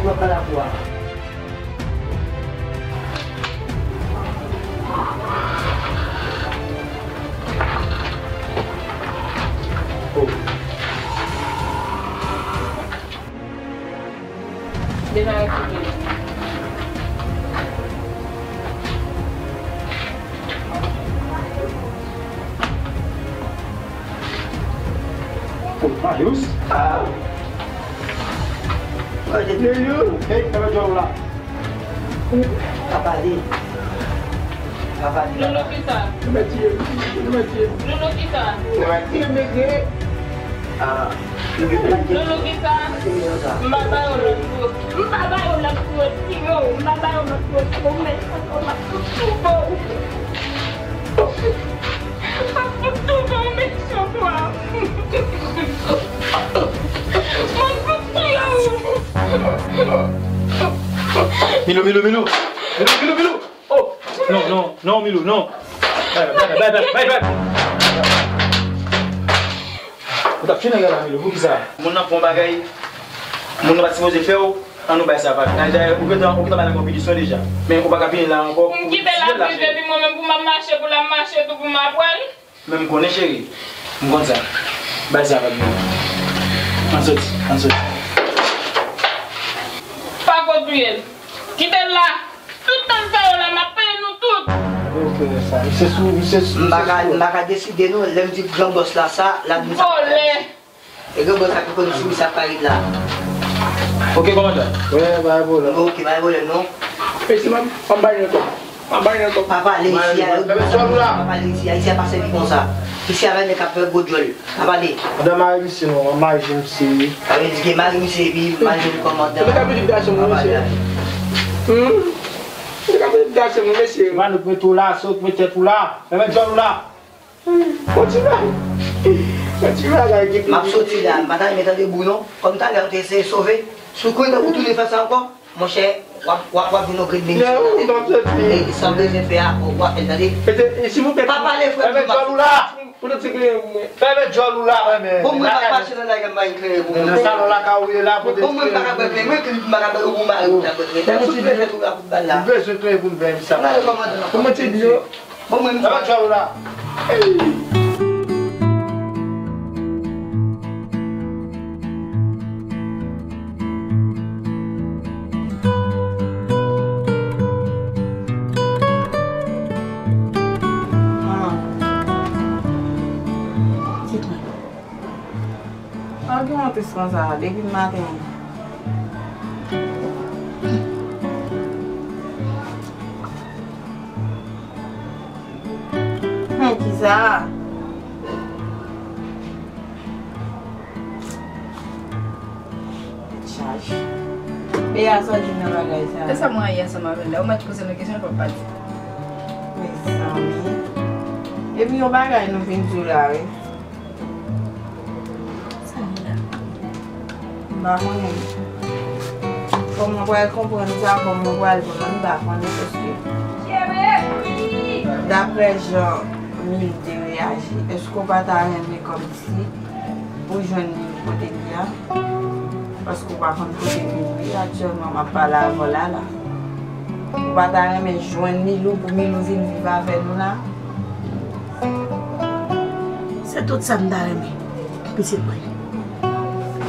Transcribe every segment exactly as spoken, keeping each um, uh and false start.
Ou ap pale ak ou a. Oh. Demare kote. Oh, Marius. Ah. Hey, sa va, John, la? Papa li. Papa li. Loulou, kisa? Nou mèt tiye m. Nou mèt tiye m. Loulou, kisa? Nou mèt tiye m, mesye. Ah. Loulou, kisa? M pa ba yo lòt kou. M pa ba yo lòt kou, timoun. M pa ba yo lòt kou, timoun. Men, m ap fout tou bon. M ap fout tou bon, men, san pwa. M ap fout tou yo. Milo, Milo, Milo. Milo, Milo, Milo. Oh, non, non, non, Milo, non. Bay, bay, bay, bay, bay, bay. Ou t ap fini la, Milo, poukisa? Moun nan fè yon bagay, moun nan pa t sipoze fè w, an nou bay sa vag. Dayè, ou gentan, ou gentan bay nan konpitisyon deja. Men ou pa ka vini la ankò pou... M kite l ap viv, epi mwen menm pou m ap mache, pou l ap mache tou, pou m ap wè l. Men m konnen, cheri. M konn sa. Bay sa vag, men. Ann soti, ann soti. Pa kontwole l. Kite l la. Tout tan m fè yo la, m ap peye nou tout. Ok, sa. Misye sou, misye sou, M pa ka, misye sou. M pa ka deside non, lè m di gran bòs la sa, l ap di sa. Vòlè. E gran bòs la ki konn sou misye ap parèt la. Ok, kòmandan. Wi, pa gen pwoblèm. Ok, pa gen pwoblèm non. Mesye, m ap, m ap bay nan kòb. M ap bay nan kòb. Pa pale isi a, yo di sa, pa pale isi a, isi a pa sèvi konsa. Isi a bay nèg k ap fè gwo djòl. Pa pale. Madanm mari misye non, mari misye. Sa vle di ke mari misye epi mari kòmandan. Mwen ka vin gason mwen, mesye. Hmm? Mwen ka vin gason mwen, mesye. Manouk mete w la, se ou k met tèt ou la. Mwen met djòl ou la. Bon ti bagay. Bon ti bagay ki... M ap soti la, m pa ta renmen tande bri non. Kòm talè ou te eseye sove, si w kouri tankou tounen fè sa ankò, monchè, w ap, w ap, w ap vin yon grenn milisyon. Non, m ap soti. E san bezwen fè a, w ap fè l, tande. E se, e silvouplè, pa pale, frè m, mwen met djòl ou la. Pou nou ti kleren pou mwen. Fèmen djòl ou la, mwen, men. Bon, mwen pa mache nan lari a, m pa gen kleren pou mwen. Nan salon lakay ou ye la, pou te... Bon, mwen pa ka bwè kleren, mwen kleren, m pa ka bwè, ou mari ou ta bwè kleren. Bon, mwen ti di yo. Ou bezwen kleren pou m fè sa. Pou mwen ti di yo. Bon, mwen... Fèmen djòl ou la. Manman. Pitit mwen. Sa w gen wont isi konsa depi maten an? Hum, kisa? Tèt chaje. Bea, sa w di nan bagay sa? Se sa mwen rayi ansanm avè l la. Ou mèt poze nou kesyon, l p ap pale. Mezanmi. Epi yon bagay nou vin di w la, wi. Sa li la? M pa konnen. Kòman mwen pral konprann sa, kòman mwen pral pran, m pa konnen, paske daprè jan Mil te reyaji, èske w pa ta renmen kòmsi ou jwenn Milou kote l ye a? Paske w pa konn kote Milou ye aktyèlman, m ap pale avè w la la. Ou pa ta renmen jwenn Milou pou Milou vin viv avè nou la? Se tout sa m ta renmen, pitit mwen.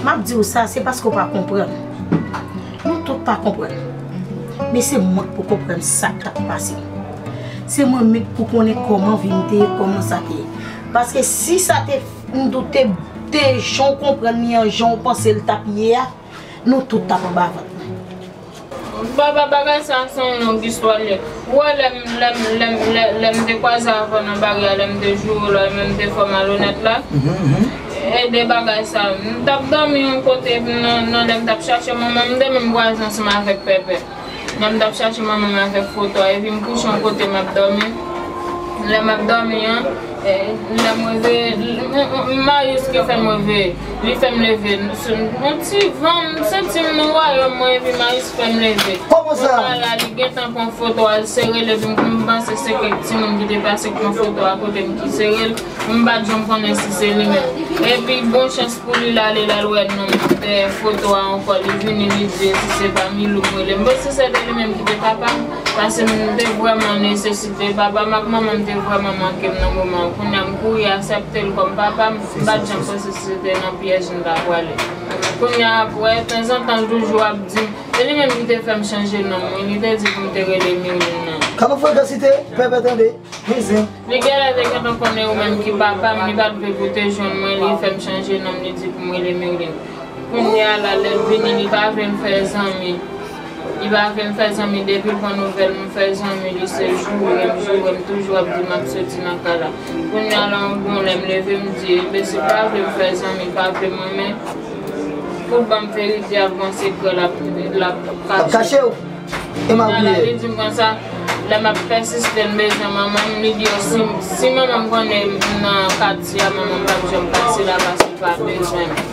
M ap di w sa, se paske w pa konprann. Nou tout pa konprann. Men se mwen k pou konprann sa k t ap pase. Se mwen menm k pou konnen kòman vi m te ye, kòman sa te ye. Paske si sa te, m doute, te jan w konprann li an, jan w panse l t ap ye a, nou tout t ap anba vant mwen. Papa, bagay sa se yon long istwa l ye. Ou wè lè m, lè m, lè m, lè, lè m te kwaze avè w nan baryè a, lè m te joure w la, lè m te fè w malonèt la. Mhm, mhm. E de bagay sa, m t ap dòmi yon kote nan, nan lè m t ap chache manman m, m te menm kwaze ansanm avèk Pèpè. Lè m t ap chache manman m avèk foto a, epi m kouche yon kote m ap dòmi. Lè m ap dòmi an, Lè m reveye, m- m- Marius ki fè m reveye. Li fè m leve. Yon ti van, m santi m nan wayòm mwen, epi Marius fè m leve. Kòman sa? Kounye a la, li gentan pran foto a, l sere l, epi m panse se kèk timoun ki te pase k pran foto a kote m ki sere l. M pa t janm konnen si se li menm. Epi bon chans pou li, l ale, l al wè nonm dèyè foto a ankò, li vini, li di si se pa Milou m rele. M panse se te li menm ki te papa m, paske m te vrèman nesesite papa m ak manman m te vrèman manke m nan moman an. Kounye a, m kouri aksepte l kòm papa m, m pa t janm panse si se te nan pyèj m ta prale. Kounye a, apre, tanzantan, l toujou ap di m, se li menm ki te fè m chanje non m, wi, li te di pou m te rele Mirline nan. Kaba frekansite, pèpè tande. Men zen. Li genlè te gentan konnen ou menm ki papa m, li pa t vle pou te jwenn mwen, li fè m chanje non m, li di pou m rele Mirline. Kounye a la, lè l vini, li pa vle m fè zanmi. Li pa vle m fè zanmi, depi l pran nouvèl m fè zanmi, li se joure m, joure m, toujou ap di m ap soti nan kay la. Kounye a la, yon bon lè m leve, m di, mesye pa vle m fè zanmi, pa vle m renmen. Pou l ban m verite a, bon sekrè l ap, l ap kache. Ap kache w? E m ap Kounye a la, li di m konsa, lè m ap pèsiste, m bezwen manman m, li di yo si, si manman m konnen m nan katye a, manman m p ap janm pase la, paske l pa bezwen m.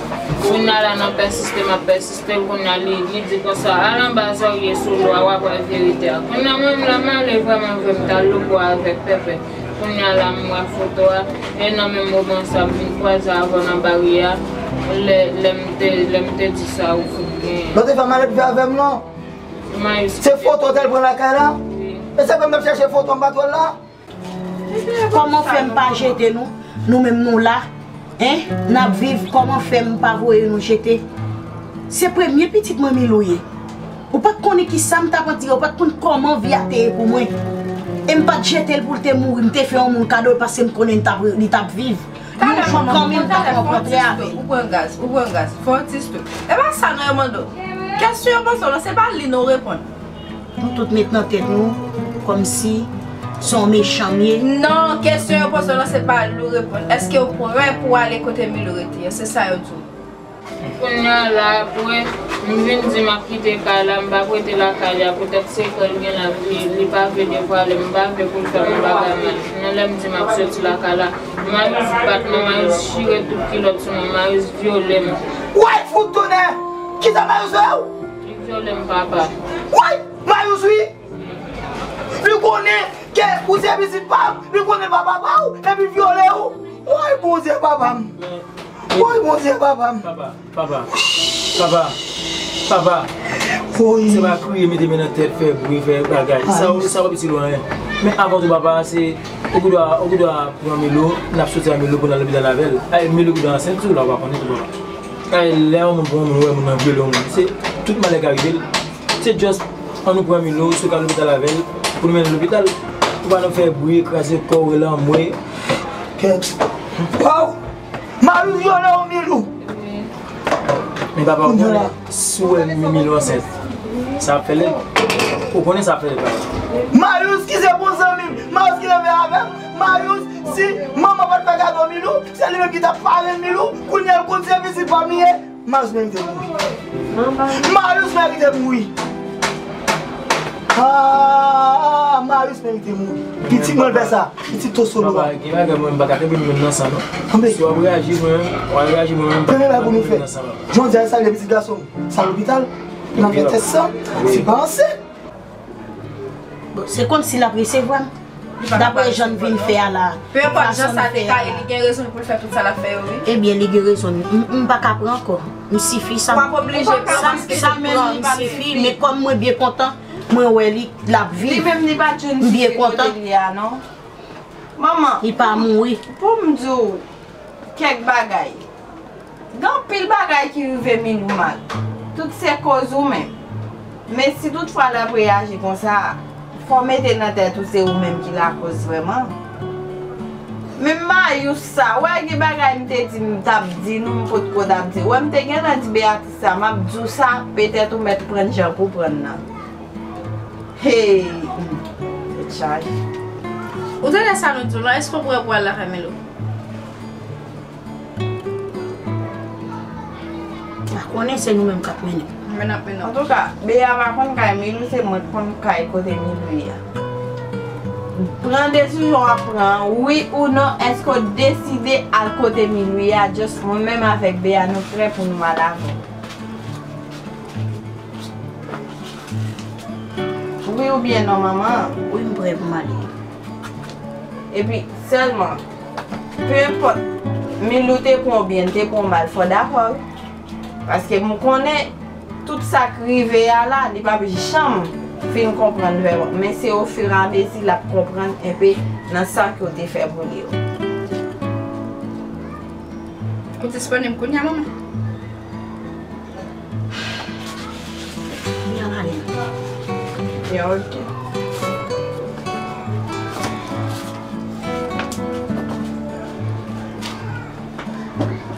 Kounye a la, nan pèsiste, m ap pèsiste, kounye a, li, li di konsa, al anba zòrye sou lwa, w ap wè verite a. Kounye a, mwen menm la, m ale vrèman vre, m t al Lobwa avèk Pèpè. Kounye a la, m wè foto a, e nan menm moman sa, m vin kwaze avè w nan baryè a, lè, lè m te, lè m te di sa, ou fout genyen. Lòt fwa, malèt vè avè m non. Mayous. Se foto w te al pran lakay la? Wi. E se pou m t ap chache foto m pa t wè l la? Kòman fè m pa jete nou? Nou menm nou la. Hein? N ap viv, kòman fè m pa voye nou jete? Se premye pitit mwen Milou ye. Ou pa t konnen ki sa m t ap andire, ou pa t konn kòman vi a te ye pou mwen. E m pa t jete l pou l te mouri, m te fè yon moun kado l paske m konnen l t ap, li t ap viv. Yon jou kanmenm m t ap rankontre avè l. Ou pran gaz, ou pran gaz. Fò w ti stop. E pa sa non yo mande w. Kesyon yo poze w lan, se pa li non w reponn. Nou tout met nan tèt nou kòmsi se yon mechan m ye. Non, kesyon yo poze w lan, se pa li w reponn. Èske w prè pou w ale kote Milou rete an? Se sa yo di w. Kounye a la, apre, m vin di m ap kite kay la, m p ap rete lakay li a, poutèt sekrè l gen la, li, li pa vle devwale m, m pa vle pou l fè m yon bagay mal. Nan lè m di m ap soti lakay la, Mayous bat mwen, Mayous chire tout kilòt sou mwen, Mayous vyole m. Woy, fout tonnè! Kisa Mayous fè w? Li vyole m, papa. Woy, Mayous wi! Li konnen ke ou se pitit pa m, li konnen l pa papa w, epi l vyole w. Woy, Bondye, papa m! Woy, Bondye, papa m! Papa, papa, papa, papa. Woy. Se pa kriye, mete men nan tèt, fè bri, fè bagay. Sa, sa w ap iti lwen. Men avan tou, papa, se, ou gendwa, ou gendwa pran Milou, n ap soti a Milou pou n al lopital avè l. Ay, Milou gendwa ansent tou la, ou pa konnen tou, papa. Ay, lè yon moun pran yon moun, ou wè moun nan vyole yon moun, se tout malè ka rive l. Se just, ann nou pran Milou, si w ka lopital avè l, pou nou mennen l lopital. Ou pa nan fè bri, kraze kò w, rele anmwe. Kèt. Waw! Mayous vyole w, Milou! Men papa, ou konnen, si w wè Milou ansent, sa ap fè lèd. Ou konnen sa ap fè lèd, papa. Mayous ki se bon zanmi m, Mayous ki leve avè m, Mayous, si manman pa t fè kado Milou, se li menm ki t ap parenn Milou, kounye a l konn se pitit pa m li ye. Mayous merite mouri. Mayous merite mouri. Ah, Mayous merite mouri. Pitit mwen l fè sa. Pitit to solo a. Papa, gen bagay mwen m pa ka kenbe m menm nan sa non. Tanbe. Si w ap reyaji mwen, w ap reyaji mwen menm m pa ka kenbe m nan sa non. Jodi a, sa vle pitit gason m. Sa lopital. Nan fè tès san. Se pa ansent. Bon, se kòmsi l ap resevwa m. Daprè jan n vin fè a la. Pe enpòt jan sa te ka ye, li gen rezon pou l fè tout sa l ap fè yo, wi. Ebyen, li gen rezon. M, m pa ka pran ankò. M sifi sa. Ou pa oblije pran paske se pran, m sifi, men kòm mwen byen kontan, mwen wè li, l ap viv. Li menm li pa t jwenn sifi kote li a, non. Manman, li pa mouri. Pou m di w kèk bagay. Gen anpil bagay ki rive Milou mal. Tout se koz ou menm. Men si toutfwa l ap reyaji konsa, fò w mete nan tèt ou se ou menm ki lakoz vrèman. Men Mayous sa, w wè gen bagay m te di m t ap di nou, m potko t ap di. W wè m te gentan di Beatrice sa, m ap di w sa, petèt ou mèt pran jan pou pran nan. Hey! Tèt chaje. Ou tande sa nou di w lan, èske w prè pou al lakay Milou? A konnen se nou menm k ap mennen. Men ap mennen. Antouka, Bea pa konn kay Milou, se mwen k konn kay kote Milou ye a. Pran desizyon w ap pran an, wi ou non, èske w deside al kote Milou ye a? Just mwen menm avèk Bea, nou prè pou nou al avè l. Wi oubyen non, manman? Wi, m prè pou m ale. Epi, sèlman, pe enpòt Milou te pran w byen, te pran w mal, fò w dakò, wi. Paske m konnen tout sa k rive a la, li p ap janm fin konprann vrèman. Men se ofiramezi l ap konprann enpe nan sa ke w te fè pou li yo. Ou disponib kounye a, manman? Byen ale. Byen, oke.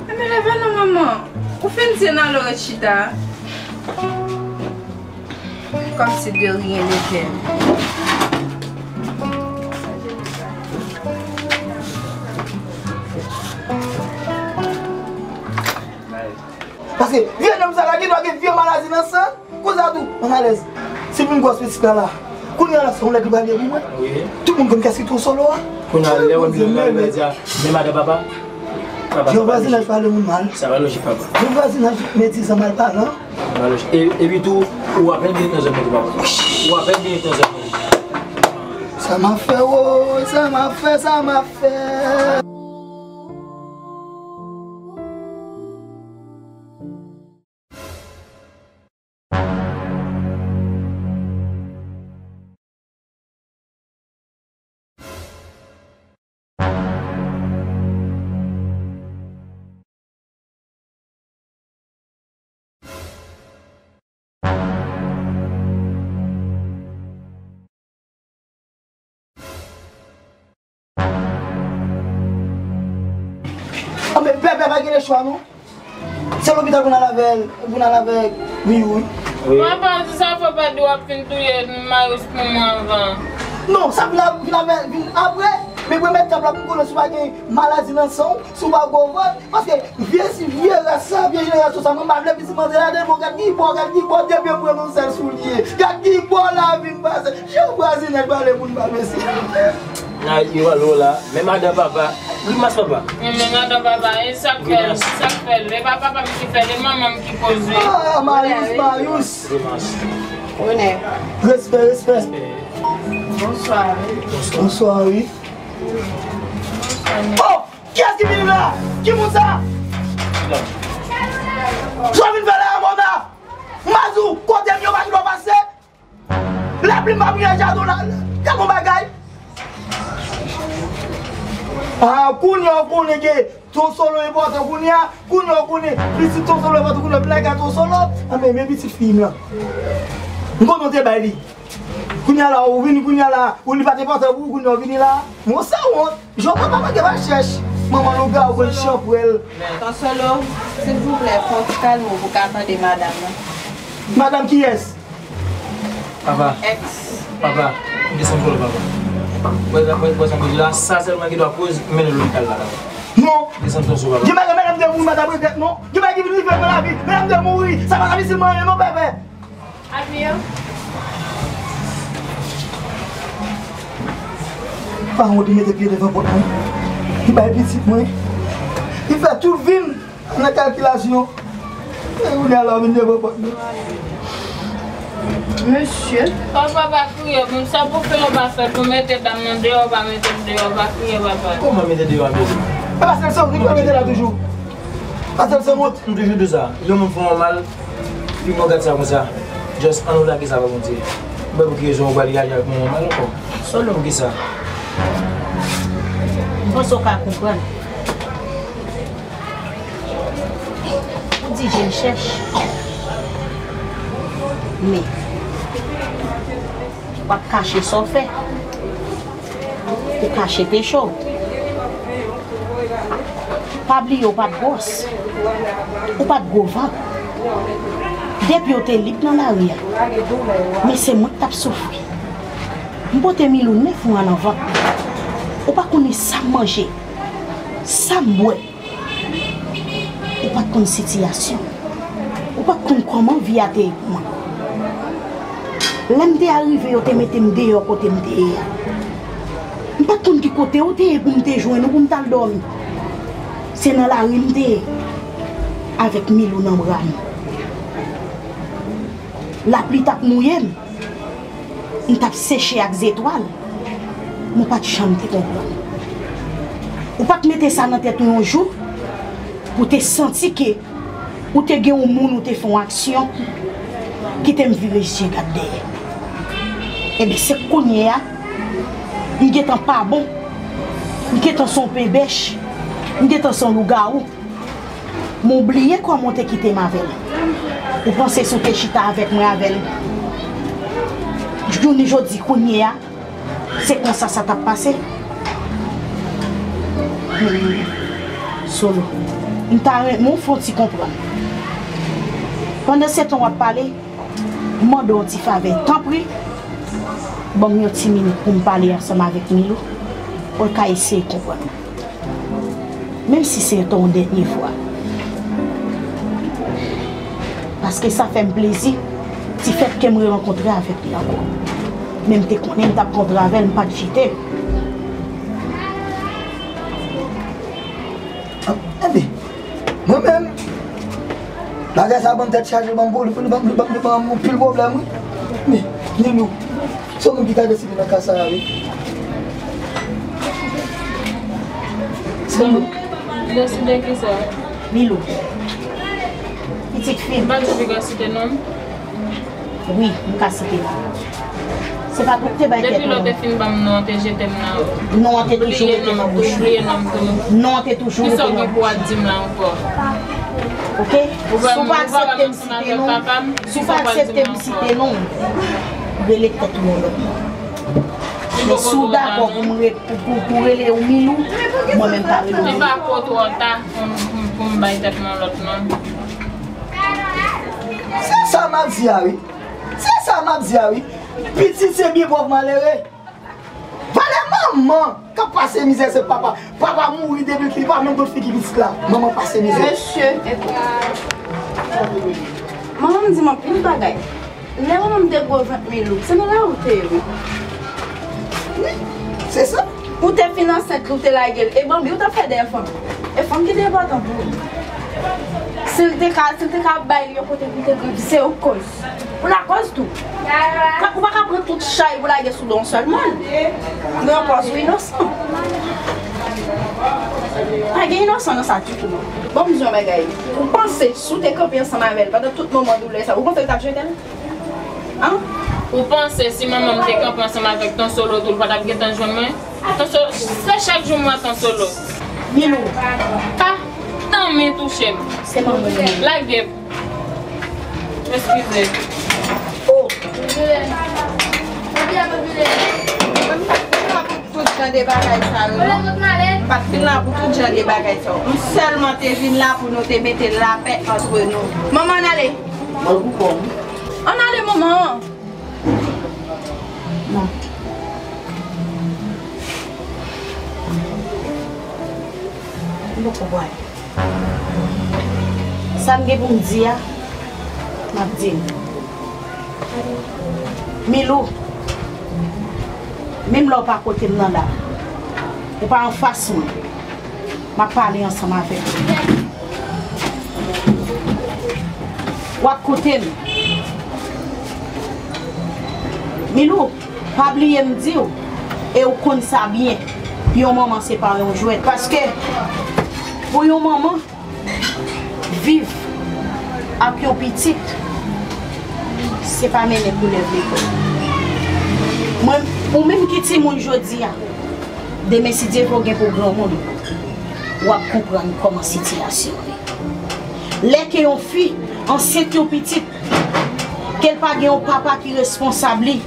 Enben, leve non, manman. Ou fin di n ale ret chita. Kòmsi de rien n'était. Paske vye nonm sa la gen dwa gen vye maladi nan san. Kounye a tou, ann alèz. Si m vin gwòs pitit la la, kounye a la se yon lèt li pral ye pou mwen. Wi. Tout moun konn kès ki Twosolo a. Kounye a lè w wè m vin la, li pral di a, men madan papa. Yon vwazinaj pale moun mal. Sa pa lojik, papa. Yon vwazinaj medizan malpalan. Sa pa lojik. E, epi tou, ou apèn byen nan zòn nan tou, papa. Ou apèn byen nan zòn nan. Sa m ap fè, woy, sa m ap fè, sa m ap fè. Anben, bèbè pa gen lechwa, non. Se lopital pou n al avè l, pou n al avè Miyou, wi. Wi. Papa, se sa fò pa di w ap fin touye Mayous pou mwen anvan. Non, sa vin ap-, vin avè, vin apre. Men premye etap la pou m konnen si w pa gen maladi nan san w, si w pa gwo vant. Paske vye si, vye ras sa, vye jenerasyon sa, mwen m pa vle pitit mwen antre ladan l, bon, gad ki bò, gad ki bò, depi m pran yon sèl soulye. Gad ki bò lavi m pase. Jan vwazinaj pale moun mal, mesye. Na yo alo la, men madan papa, grimas papa. Men, men madan papa, e sa k fè l, grimas, sa k fè l. E pa papa m ki fè l, e manman m ki koze. Ah, Mayous, Mayous. Grimas. Onè. Respè, respè. Bonswa. Bonswa, wi. Oh! Kiyès ki vini la? Ki moun sa? Sa w vin fè la, mona? Mazou, kote m yo pa gen dwa pase? Lapli pa mouye jaden la, gad yon bagay. Ah, kounye a w konnen ke Twosolo enpòtan kounye a, kounye a w konnen pitit Twosolo enpòtan kounye a, blaga Twosolo. Ah, men, men pitit fi m lan. M konnen w te bay li. Kounye a la, ou vini kounye a la, ou li pa t enpòtan pou ou, kounye a w vini la. Mwen sa wont. Jòkòt pa manke pa chèch. Manman lougawou, pran chanpwèl. Twosolo, silvouplè, fò w kalme w pou w ka tande madanm nan. Madanm kiyès? Papa. Èks. Papa, desann kò w, papa. Wè, wè, wè sa m di la, sa sèlman ki dwa koz, mennen l lopital la, papa. Non. Desann kò w, papa. Gen bagay, madanm te mouri, madanm regrèt, non. Gen bagay ki vin rive nan lavi, madanm te mouri. Sa pa lavi, se manyen, non, pèpè. Paran w te mete pye devan pòt mwen. Li bay pitit mwen. Li fè tout vi m nan kalkilasyon. E kounye a la w vin devan pòt mwen. Mesye. Papa pa kriye pou m, sa pou fè yo pa fè pou mete dam nan deyò, pa mete l deyò, pa kriye papa. Kòman mete deyò a mete? E paske l se ou ki pral mete la toujou. Paske l se wont. M toujou di w sa. Yon moun fè w mal, Fi mwen gad sa konsa. Just ann nou lage sa ba Bondye. M pa wè pou ki rezon ou pral reyaji avèk manman mal ankò. Solo. Pou kisa? M panse w ka konprann. Ou di je l chèch. Men, w ap kache sa w fè. Ou kache peche w. Pa bliye ou pa t gwòs. Ou pa t gwo vant. Depi w te lib nan lari a, men se mwen k t ap soufri. M pote Milou nèf mwa nan vant mwen. Ou pa konnen sa m manje, sa m bwè. Ou pa t konn sitiyasyon. Ou pa t konn kòman vi a te ye pou mwen. Lè m te arive, yo te mete m deyò kote m te ye a. M pa t konn ki kote w te ye pou m te jwenn ou pou m t al dòmi. Se nan lari m te ye, avèk Milou nan bra m. Lapli t ap mouye m. M t ap seche ak zetwal. Mwen pa t janm te konprann. Ou pa t mete sa nan tèt ou yon jou pou te santi ke ou te gen yon moun ou te fè yon aksyon ki te m vire je gad dèyè. Ebyen, se kounye a, m gentan pa bon, m gentan se yon penbèch, m gentan se yon lougawou. M oubliye kòman w te kite m avè l. Ou panse si w te chita avèk mwen avè l, jounen jodi kounye a, se konsa sa t ap pase? Hmm. Solo, m ta renmen w fè yon ti konprann. Pandan se tan w ap pale, m mande w yon ti favè. Tanpri, ban m yon ti minit pou m pale ansanm avèk Milou, pou l ka eseye konprann mwen. Menm si se yon dènye fwa. Paske sa fè m plezi, ti fèt ke m rerankontre avèk li ankò. Men m te konnen m t ap kontre avè l, m pa t chite. Enben, mwen menm, bagay sa ban m tèt chaje, ban m, li ban m, li ban m, li ban m anpil pwoblèm, wi. Men, Milou, se yon moun ki ka deside nan ka sa a, wi. Se yon moun. Deside kisa? Milou. Pitit fi m. M pa t obliga site non m. Wi, m ka site non. Se pa pou te bay tèt ou non. Depi lè w te fin ban m non an, te jete m nan. Non an te toujou rete nan bouch ou. Ou bliye non m tou. Non an te toujou rete nan bouch ou. Kisa w gen pou w ap di m la ankò? Oke? Si w pa aksepte m site non, si w pa aksepte m site non, rele tèt ou yon lòt non. Men si w dakò pou m re-, pou, pou, pou rele w Milou, mwen menm pa rele w Milou. Se pa twò ta pou m, pou m, pou m bay tèt mwen lòt non. Se sa m ap di a, wi. Se sa m ap di a, wi. Pitit se byen pòv malere. Valè manman k ap pase mizè se papa. Papa mouri depi l ki pa menm konn figi pitit la. Manman pase mizè. Mesye, manman m di m anpil bagay. Lè manman m te gwo vant Milou, se nan lari w te ye wi. Wi, se sa. Ou te fin ansent li, ou te lage l. E Bambi, ou t ap fè dèyè fanm. E fanm ki te enpòtan pou ou. Si l te ka, si l te ka bay li yon kote pou l te grandi, se ou k koz. Ou lakòz tou. Ou pa ka pran tout chay pou lage sou do yon sèl moun. Ou gen yon pòz ou inosan. Pa gen inosan nan sa ditou non. Ban m di yon bagay. Ou panse si w te kanpe ansanm avè l pandan tout moman doulè sa, ou panse l t ap jete l? An? Ou panse si manman m te kanpe ansanm avèk Ton Solo tou, l pa t ap gentan jwenn mwen? Ton Solo, se chak jou m wè Ton Solo. Milou. Pa tanmen touche m. Se manman m. Lage m. Eskize. Oh. Mwen pa t vin la pou tout jan de bagay sa yo non. M pa t vin la pou tout jan de bagay sa yo. M sèlman te vin la pou nou te mete lapè antre nou. Manman, ann ale. Mwen pou kò m. Ann ale, manman. Non. M poko pral. Sa m gen pou m di a, m ap di l. Milou, menm lè w pa kote m nan la, ou pa anfas mwen, m ap pale ansanm avè w. W ap koute m. Milou, pa bliye m di w, e w konn sa byen, yon manman se pa yon jwèt. Paske, pou yon manman, viv ak yon pitit, se pa mennen koulèv lekòl. Mwen, ou menm ki timoun jodi a, demen si Dye vle w gen pou granmoun, w ap konprann kòman sitiyasyon an ye. Lè ke yon fi ansent yon pitit, ke l pa gen yon papa ki responsab li,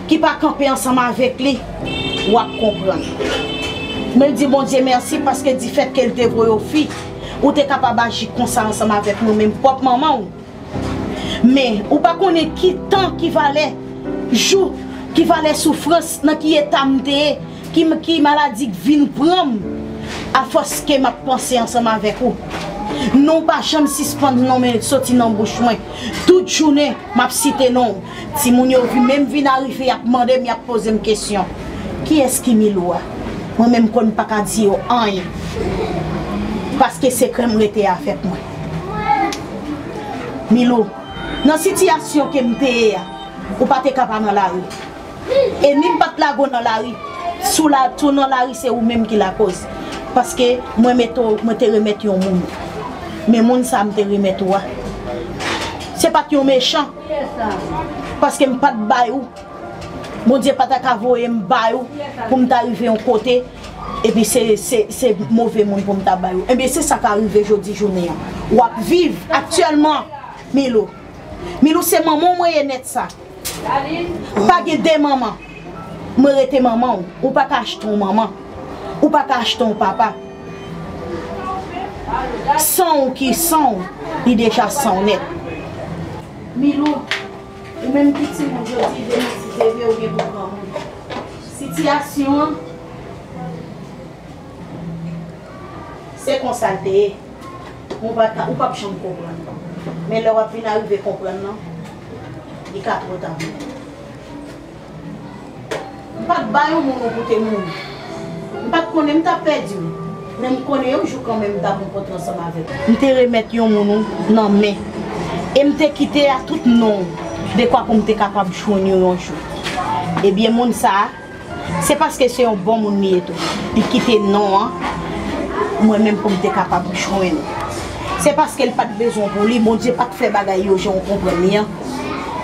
ki pa kanpe ansanm avèk li, w ap konprann. Men di Bondye mèsi paske difèt ke l te voye w fi, ou te kapab aji konsa ansanm avèk nou menm pwòp manman w. Men, ou pa konnen ki tan, ki valè jou, ki valè soufrans, nan ki eta m te ye, ki, ki maladi k vin pran m, afòs ke m ap panse ansanm avèk ou. Non w pa janm sispann nonmen soti nan bouch mwen. Tout jounen, m ap site non w. Timoun yo vin, menm vin arive, y ap mande m, y ap poze m kesyon. Kiyès ki Milou a? Mwen menm konn pa ka di yo anyen. Paske sekrè m rete avèk mwen. Milou, nan sitiyasyon ke m te ye a, ou pa te ka pa nan lari. E ni m pa t lage w nan lari. Si w la, si w nan lari, se ou menm ki lakoz. Paske mwen mete w, mwen te remèt yon moun. Men moun sa a m te remèt ou a, se pa t yon mechan. Paske m pa t bay ou. Bondye pa ta ka voye m bay ou pou m ta rive yon kote, epi se, se, se move moun pou m ta bay ou. Ebyen, se sa k rive jodi jounen an. W ap viv aktyèlman, Milou. Milou, se manman w mwen ye nèt sa. Pa gen de manman. Mwen rete manman w. Ou pa ka achte yon manman. Ou pa ka achte yon papa. San w ki san w, li deja san w nèt. Milou, ou menm ki timoun jodi, demen si te vle ou gen pou granmoun. Sitiyasyon an, se konsa l te ye. Ou pa ka, ou p ap janm konprann. Men lè w ap vin arive konprann nan, li ka twò ta pou ou. M pa t ba yon moun ou pou te mouri. M pa t konnen m t ap pèdi w. Men m konnen yon jou kanmenm m t ap rankontre ansanm avèk ou. M te remèt yon moun ou nan men. E m te kite a tout non w, dekwa pou m te kapab jwenn ou yon jou. Ebyen, moun sa a, se paske se yon bon moun li ye tou. Li kite non an, mwen menm pou m te kapab jwenn ou. Se paske l pa t bezwen pou li, Bondye pa t fè bagay yo jan w konprann li an,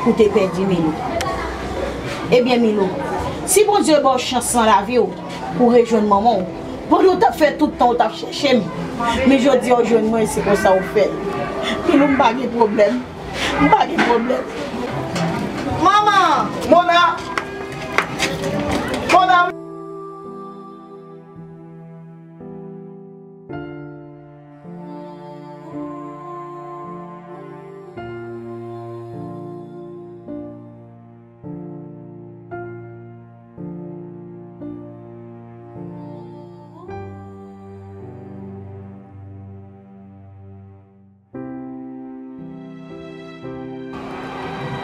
pou te pèdi Milou. Ebyen, Milou, si Bondye ba w chans nan lavi w, pou rejwenn manman w, pandan w t ap fè tout tan w t ap chèche m, men jodi a w jwenn mwen, se konsa w fè l. Milou, m pa gen pwoblèm. M pa gen pwoblèm. Manman! Mona! Mona!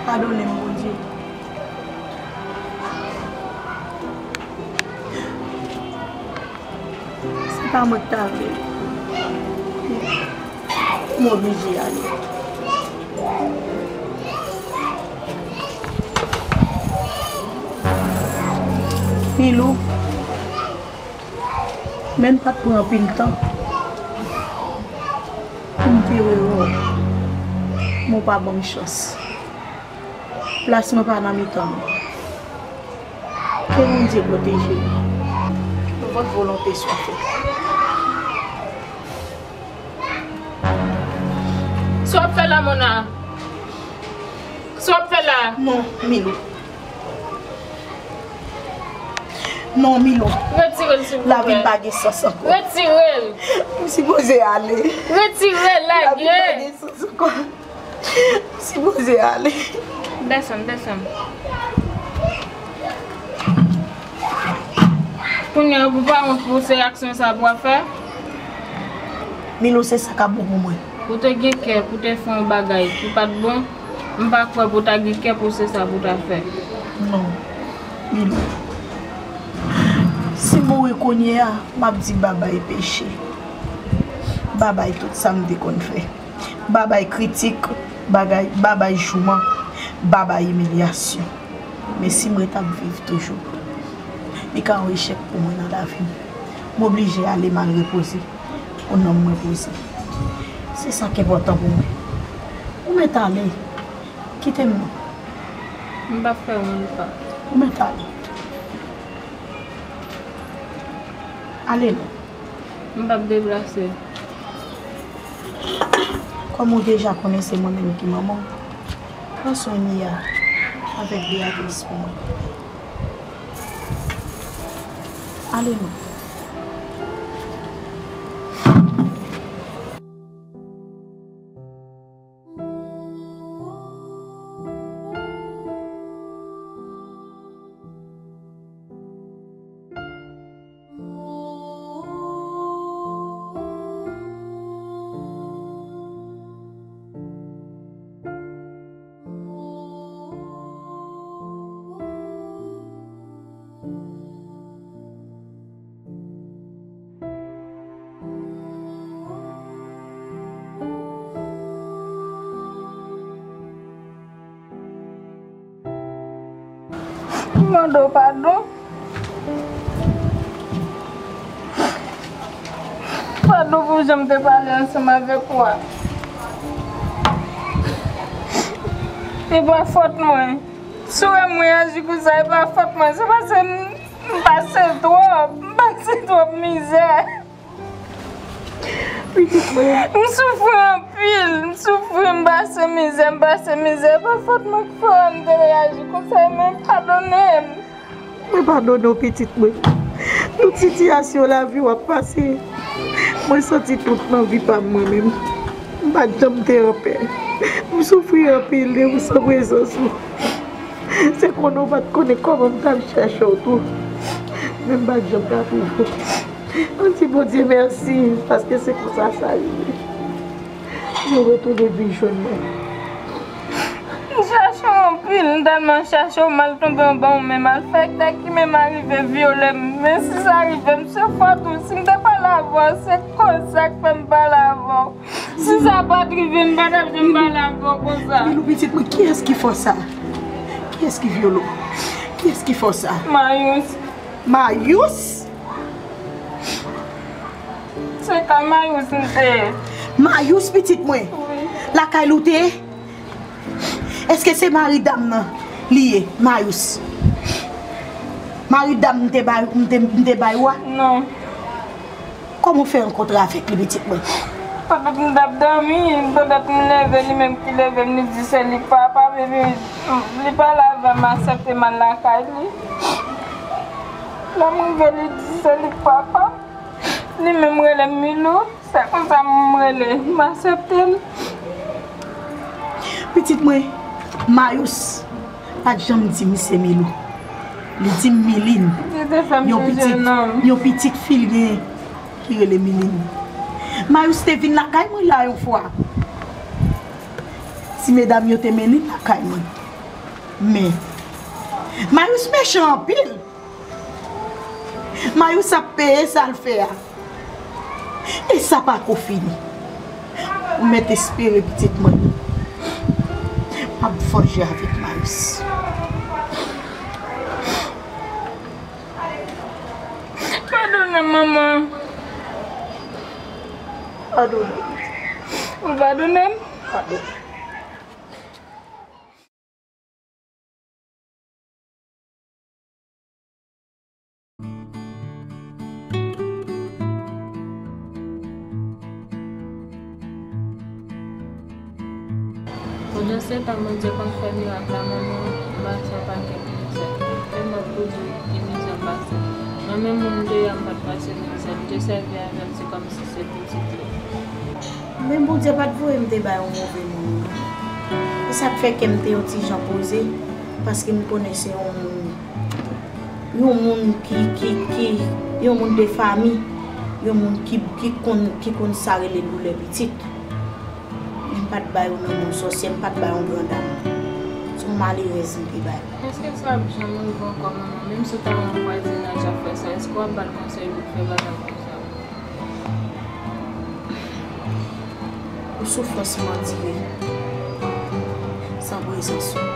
Padone m, Bondye. Se pa mwen k ta vle. M oblije ale. Milou, men m pa t pran anpil tan pou m te rewè w, men w pa ban m chans. Plas mwen pa nan mitan nou. Ke Bondye pwoteje nou. Ke vòt volonte swa fèt. Sa w ap fè la, Mona? Sa w ap fè la? Non, Milou. Non, Milou. Retire l, silvouplè. Lavi m pa gen sans ankò. Retire l. M sipoze ale. Retire l, lage. Lavi m pa gen sans ankò. M sipoze ale. Desann, desann. Kounye a, ou pa wont pou se aksyon sa pou w ap fè? Milou, se sa k ap bon pou mwen. Ou te gen kè pou te fè yon bagay ki pa t bon, m pa kwè pou w ta gen kè pou se sa pou w ta fè. Non, Milou. Si m mouri kounye a, m ap di babay peche. Babay tout sa m te konn fè. Babay kritik, bagay, babay jouman, babay imilyasyon. Men si m ret ap viv toujou, li ka yon echèk pou mwen nan lavi m. M oblije ale, m al repoze pou nanm mwen poze. Se sa k enpòtan pou mwen. Ou mèt ale. Kite m non. M p ap fè yon pa. Ou mèt ale. Ale non. M p ap deplase. Kòm ou deja konnen se mwen menm ki manman w, pran swen Mia avèk Beatrice pou mwen. Ale non. M mande w padon. Padon pou jan m te pale ansanm avèk ou a. E pa fòt mwen. Si w wè m reyaji konsa, e pa fòt mwen. Se paske m, m pase twòp. M pase twòp mizè. Pitit mwen. M soufri anpil. M soufri, m pase mizè, m pase mizè. E pa fòt mwen ki fè m te reyaji konsa, men padone m. Mwen padone w, pitit mwen. Tout sitiyasyon lavi w ap pase, mwen santi tout nan vi pa m mwen menm. M pa t janm te anpè. M soufri anpil depi san prezans ou. Se konnen w pa t konnen kòman m t ap chèche w tou. Men m pa t janm ka twouve w. Mwen di Bondye mèsi, paske se konsa sa rive. Mwen retounen vin jwenn mwen. M chache w anpil, m tèlman chache w, m al tonbe anba yon men malfektè ki menm arive vyole m. Men si sa rive m, se fòt ou. Si m te pale avè w, se koz sa k fè m pale avè w. Si sa pa t rive, m pa t ap janm pale avè w konsa. Milou pitit mwen, kiyès ki fè w sa? Kiyès ki vyole w? Kiyès ki fè w sa? Mayous. Mayous? Se ka Mayous m te ye. Mayous pitit mwen? Wi. Lakay li w te ye? Èske se mari dam nan li ye, Mayous? Mari dam m te bay, m te, m te bay ou a? Non. Kòman w fè rankontre avèk li, pitit mwen? Pandan m t ap dòmi, pandan m leve, li menm ki leve m, li di se li k papa m, epi li pale avè m, aksepte m al lakay li. Lè m rive, li di se li k papa m. Li menm rele m Milou, se konsa m rele, m aksepte l. Pitit mwen, Mayous pa t janm di m se Milou. Li di m Milin. Li te fè m chanje non. Yon pitit fi l gen ki rele Milin. Mayous te vin lakay mwen la yon fwa. Ti medam yo te mennen l lakay mwen. Men, Mayous mechan anpil. Mayous ap peye sa l fè a. E sa pako fini. Ou mèt espere, pitit mwen. M ap vanje avèk Mayous. Padone m, manman. Padone. Ou padone m? Padone. Pandan se tan, Bondye konn fè mirak la, men mwen, m pase yon pakèt mizè. E m ap pou di w ki mizè m pase. Mwen menm, moun deyò a, m pa t pase mizè. M te sèvi avè l, se kòmsi se pitit li. Men Bondye pa t voye m te bay yon move moun, non. E sa k fè kè m te yon ti jan poze, paske m konnen se yon moun, yon moun ki, ki, ki, yon moun de fanmi, yon moun ki, ki konn, ki konn sa rele doulè pitit. Men m pa t bay yon moun sòsyè, m pa t bay yon grandam. Se yon malerèz m te bay. Èske sa ap janm rive ankò, manman? Menm si w ta wè yon vwazinaj ap fè sa, èske w ap ba l konsèy pou l fè bagay konsa? Pou soufrans m andire san prezans ou,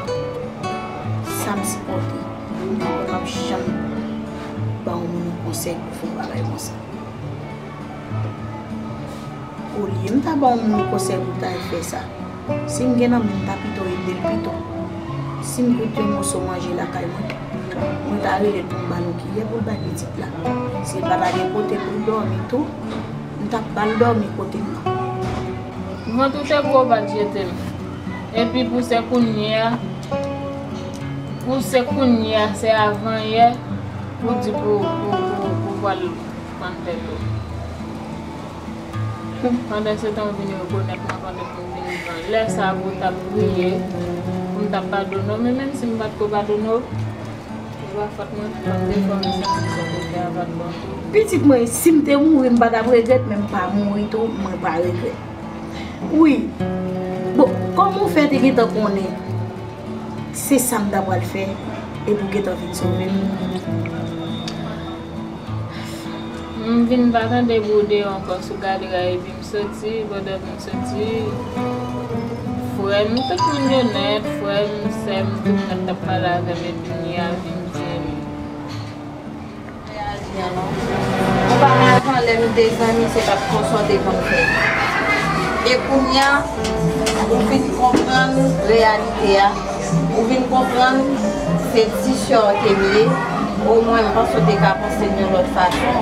sa m sipòte, m pa p ap janm ba yon moun yon konsèy pou fè yon bagay konsa. Olye m ta ba yon moun yon konsèy pou l ta al fè sa, si m gen nan men m, m ta pito ede l pito. Si m koute yon moso manje lakay mwen, mwen ta rele l pou m ba l yon kiyè pou l bay pitit la. Si l pa ta gen kote pou l dòmi tou, m t ap ba l dòmi kote l nan. Vant ou te gwo pa t jete m. Epi pou se kounye a, pou se kounye a, se avan yè, pou di pou, pou, pou, pou pral fann tèt ou. Pandan se tan, ou vin rekonèt mwen pandan ke m vin pran. Lè sa a, pou w t ap priye, pou m t ap padone w, men menm si m pa t ko padone w, e pa fòt mwen, fòt te fè w santi sa w te fè a pa t bon tou. Pitit mwen, si m te mouri, m pa t ap regrèt, men m pa mouri tou, mwen pa regrèt. Wi. Bon, kòman w fè te gentan konnen se sa m ta pral fè, epi w gentan vin sove m? M vin pa tande bri w deyò ankò sou galri a, epi m soti, pandan m soti, frè m, tout moun yo nèt, frè m, sè m, tout nèt t ap pale avè m, epi m vin An non. Oparavan, lè nou te zanmi, se pa t konsa w te konn fè. E kounye a, ou vin konprann reyalite a. Ou vin konprann se ti sè w te m ye. Omwen, m panse w te ka panse l yon lòt fason.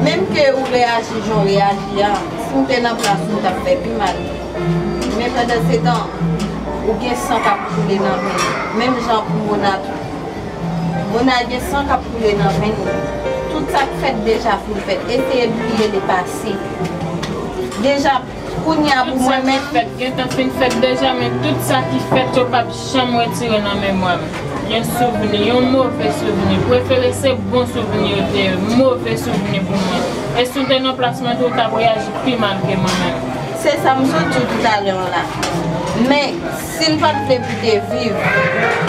Menm ke ou reyaji jan w reyaji a, si m te nan plas ou, m t ap fè pi mal. Men pandansetan, ou gen san k ap koule nan venn ou. Menm jan pou Mona tou. Mona gen san k ap koule nan venn li. Tout sa k fèt deja fin fèt. Eseye bliye lepase. Deja, kounye a pou mwen menm. Fèt, gentan fin fèt deja, men tout sa ki fèt yo p ap janm retire nan memwa m. Yon souvni, yon move souvni. Prefere se bon souvni yo te ye, move souvni pou mwen. E si w te nan plas mwen tou, w t ap reyaji pi mal ke mwen menm. Se sa m sot di w toutalè an la. Men, si l pa t vle pou te viv,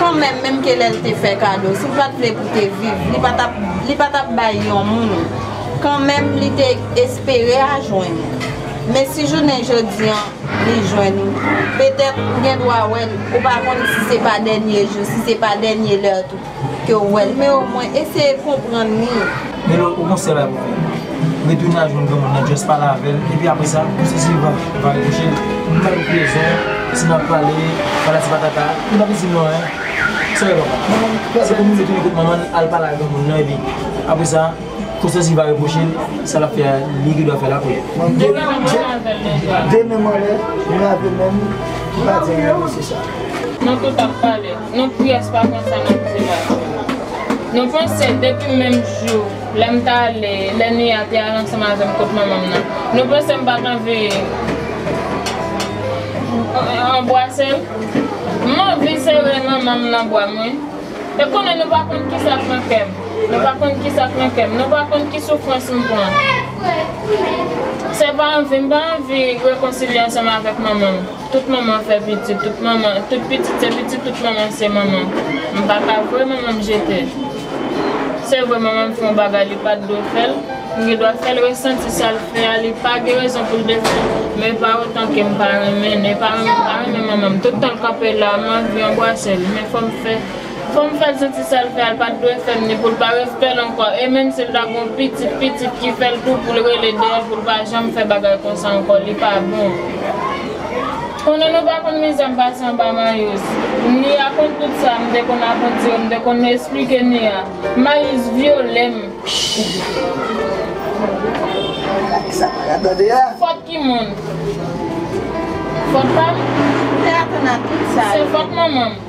kanmenm, menm ke lè l te fè kado, si l pa t vle pou te viv, li pa t ap, li pa t ap bay yon moun. Kanmenm, li te espere a jwenn ou. Men si jounen jodi an, li jwenn ou, petèt ou gen dwa wè l, ou pa konn si se pa dènye jou, si se pa dènye lè tou ke w wè l, men omwen eseye konprann li. Melo, ou gon sèl bagay pou fè. Retounen al jwenn granmoun nan, just pale avè l, epi apre sa, pou sesi va, va repwoche l. Nou pa gen rezon, si n ap pale, pale ti patata, nou pa vin di non, en. Sa yo papa. Se pou nou retounen kot manman l, al pale ak granmoun nan, epi apre sa, pou sesi va repwoche l, sa l ap fè a, li ki dwa fè l apre. Demen mwen lè, mwen avè menm, ki pa di anyen, se sa. Nou tout ap pale. Nou pyès pa konn sa n ap di la. Nou panse depi menm jou, lè m t ale, lè Nia te al ansanm avè m kot manman m nan, nou panse m pa t anvi anbwase l? M anvi sere manman m nan bra m, wi. E konnen nou pa konn kisa k nan kè m. Nou pa konn kisa k nan kè m. Nou pa konn ki soufrans m pran. Se pa anvi, m pa anvi rekonsilye ansanm avèk manman m. Tout manman fè pitit, tout manman, tout pitit se pitit, tout manman se manman. M pa ka voye manman m jete. Se vre, manman m fè yon bagay, li pa t dwe fè l. M gen dwa fè l resanti sa l fè a, li pa gen rezon pou l te fè l. Men pa otan ke m pa renmen, men pa renmen, m pa renmen manman m. Tout tan l kanpe la, m anvi anbwase l, men fò m fè, fò m fè l santi sa l fè a, l pa t dwe fè l, ni pou l pa refè l ankò. E menm si l ta gon pitit, pitit ki fè l tou pou l rele dèyè l, pou l pa janm fè bagay konsa ankò, li pa bon. Konnen nou pa konn mizè m pase anba Mayous. Nia konn tout sa, m te konn avantire, m te konn esplike Nia. Mayous vyole m. Sa pa ka tande a. Fòt ki moun? Fòt pa m? M te atann a tout sa. Se fòt manman m.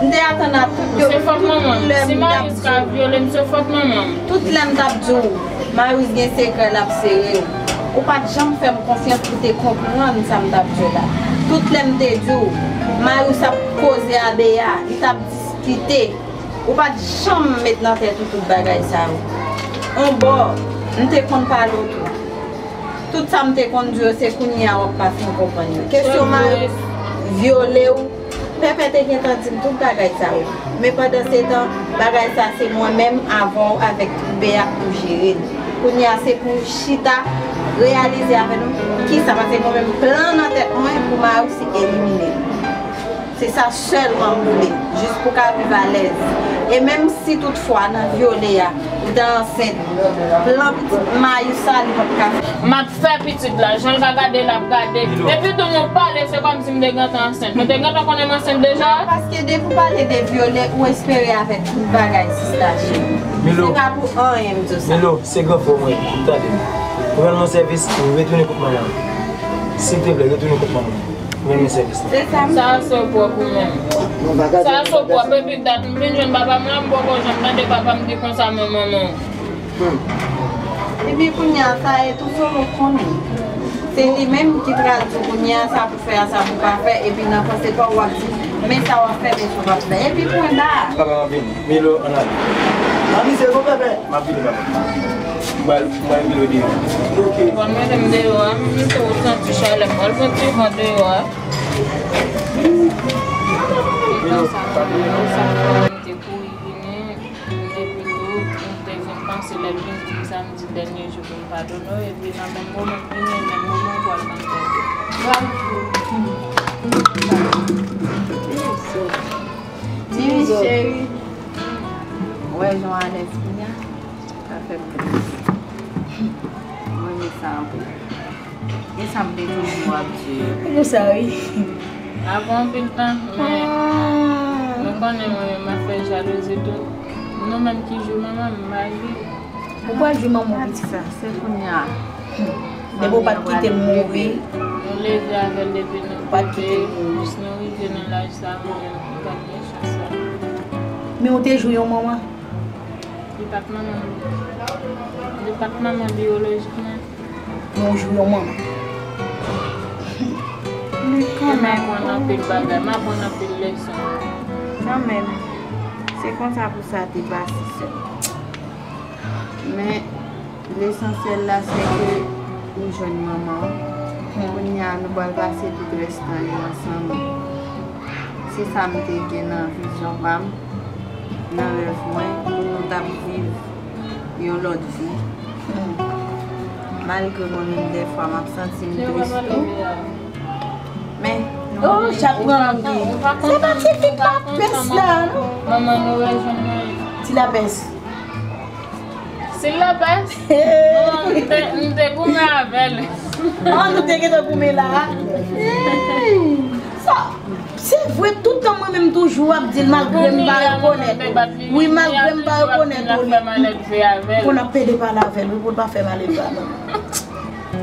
M te atann a tout yo. Se fòt manman m. Si Mayous ka vyole m, se fòt manman m. Tout lè m t ap di w, Mayous gen sekrè, l ap sere w. Ou pa t janm fè m konfyans pou te konprann sa m t ap di w la. Tout lè m te di w, Mayous ap koze a Bea, li t ap diskite. Ou pa t janm met nan tèt ou tout bagay sa yo. On bò, m te konn pale w tou. Tout sa m te konn di w, se kounye a w ap pa fin konprann yo. Kesyon Mayous vyole w, Pèpè te gentan di m tout bagay sa yo. Men pandansetan, bagay sa se mwen menm avè w avèk tout Bea k pou jere l. Kounye a se pou w chita, reyalize avè nou kisa, paske mwen menm plan nan tèt mwen pou Mayous elimine l. Se sa sèlman m vle, jis pou ka viv alèz. E menm si toutfwa nan vyole a, ou te ansent, plan pitit Mayous sa, li p ap ka fèt. M ap fè pitit la, jan l ka gade, l ap gade. Epi tou nou pale, se kòmsi m te gentan ansent. Nou te gentan konnen m ansent deja? Paske depi w pale de vyole, ou espere avèk tout bagay, sista cheri. Se pa pou anyen m di w sa. Milo, se gran frè w mwen, tande. Ou rann mwen sèvis, retounen kot manman w. Silteplè, retounen kot manman w. Ou rann mwen sèvis la. Se sa m. Sa a se pwòp ou menm. Sa a se pwòp, epi dat m vin jwenn papa m la, m poko janm tande papa m di konsa men manman w. Hmm. Epi kounye a, sa e tou solo konnen. Se li menm ki pral di w kounye a sa pou fè a, sa pou pa fè, epi nan panse pa w, w ap di, men sa w ap fè, men sa w p ap fè. Epi pwen ba. Papa m ap vini. Milo, ann ale. Ann ale, se bon, bebe. M ap vini, papa. M pral, m pral vini deyò. Ok. Bon, mete m deyò a, m tou santi chalè, m pral pran ti van deyò a. Milo, pa bliye non. M te kouri vini, m te vin, m te vin panse lè l vin di m sa, m di dènye jou pou m padone w, epi nan menm moman m vini, menm moman w pral ban m tèt ou. Bravo. Timoun cheri. Ou wè jan w alèz kounye a? Mwen renmen sa anpil. E sa m te toujou ap di. Konsa, wi. Apre anpil tan, men nou konnen mwen menm m ap fè jalouzi tou. Nou menm ki jwi manman m, m pa jwi. Ou pa jwi manman w, pitit. Sa, se kounye a. Depi w pa t kite m mouri. Nou leve avè l depi nou bebe, jis nou rive nan laj sa, mwen menm, m pa t gen chans sa. Men ou te jwi yon manman? Li pa t manman m. Li pa t manman biyolojikman. Men w jwi yon manman. Men kanmenm. M aprann anpil bagay, m aprann anpil leson. Kanmenm. Se konsa pou sa te pase, sè m. Men, lesansyèl la, se ke ou jwenn manman w. Kounye a, nou pral pase tout rès tan yo ansanm. Se sa m te gen nan vizyon pa m, nan rèv mwen, pou nou t ap viv yon lòt vi. Malgre mwen menm, dèfwa, m ap santi m tris tou. Men, oh, chat pran lang li. Se pa ti fi lapès la, non? Manman nou rejwenn mwen. Ti lapès. Ti lapès? Non, m te, m te goumen avè l. Ah, nou te gentan goumen la. Sa, se vre, tout tan mwen menm toujou ap di l, malgre m pa rekonèt ou. Wi, malgre m pa rekonèt ou, li konn ap pede pale avè l, wi, pou l pa fè malelve a, non.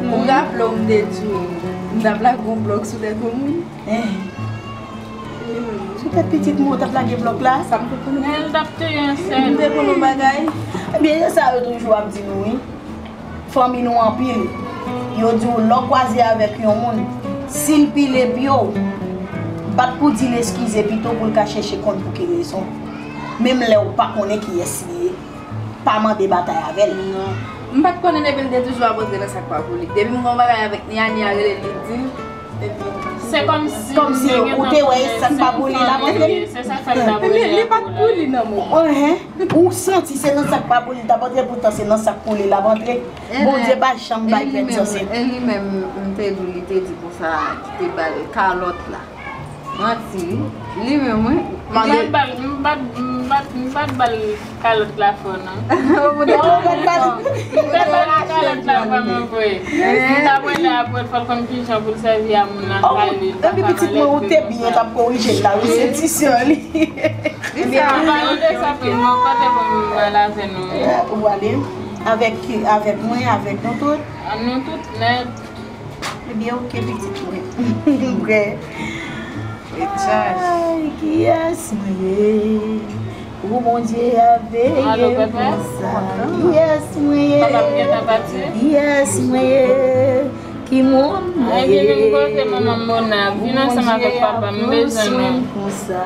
Ou raple w, m te di w, m t ap lage yon blòk sou tèt yon moun. Eh. Sou tèt pitit mwen, w t ap lage blòk la? Sa m te konn. Men l t ap touye yon sèl. M te konn yon bagay. Ebyen, se sa yo toujou ap di nou, wi. Fanmi nou anpil. Yo di w, lè w kwaze avèk yon moun, si l pile pye w, bat pou di l eskize pito pou l ka chèche konn pou ki rezon. Menm lè w pa konnen kiyès li ye. Pa mande batay avè l. Non. M pa t konnen depi l te toujou ap antre nan sa k pa pou li. Depi m gen yon bagay avèk Nia, Nia rele l, li di l. Epi se kòmsi, kòmsi ou te wè e sa k pa pou li l ap antre. Se sa k fè l t ap rele. Li pa t pou li nan moman. Enhen. Ou santi se nan sa k pa pou li l t ap antre, poutan se nan sa k pou li l ap antre. Bondye pa janm bay pèsòn se. E li menm, m te di w, li te di konsa, ki te ba l kalòt la. Manti, wi. Li menm, wi. M pa t ba l, m pa t, m pa t, m pa t ba l kalòt la fò, non. Ou te ba l kalòt la fò. M te ba l kalòt la vrèman vre. M t ap rele apre l, fò l konn kijan pou l sèvi a moun nan kay li. Epi pitit mwen, ou te byen t ap korije l la, wi, se ti sè li. Ebyen, an palan de sa, pou mwen, kote pou m al avè nou? Ou ale avèk, avèk mwen, avèk nou tout. Nou tout nèt. Ebyen, oke, pitit mwen. Prè. Ay, kiyès mwen ye? Ou Bondye a veye konsa. Kiyès mwen ye? Kiyès mwen ye? Ki moun mwen ye? Ou Bondye a pran swen m konsa.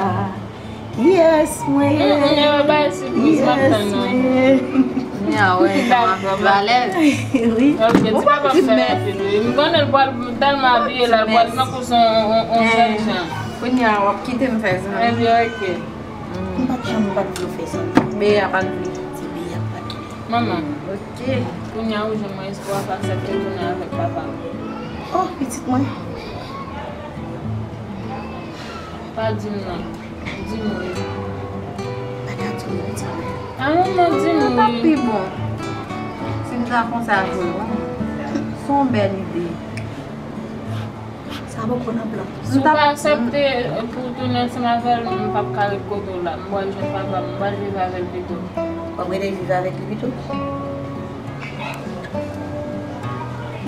Kiyès mwen ye? Kiyès mwen ye? Wi. Ou pa di mèsi. M konnen l pral tèlman abiye la, l pral tankou se yon, yon, yon jèn jan. Kounye a, w ap kite m fè zanmi. Ebyen, oke. M pa t janm, m pa t vle w fè zanmi. Beya pa t vle. Se Beya k pa t vle. Manman. Oke. Kounye a, ou jwenn mwen espwa, pa aksepte tounen avèk papa m. Oh, pitit mwen. Pa di m non. Di m wi. Pa ka di m non, ti mwen. A non, non, di m wi. Sa t ap pi bon. Si m ta konn sa vre, wi. Se yon bèl ide. Sa poko nan plan. Si w pa aksepte pou w tounen ansanm avè l, m p ap ka ret kote w la. M pral jwenn papa m, m pral viv avè l pito. W ap rete viv avèk li pito?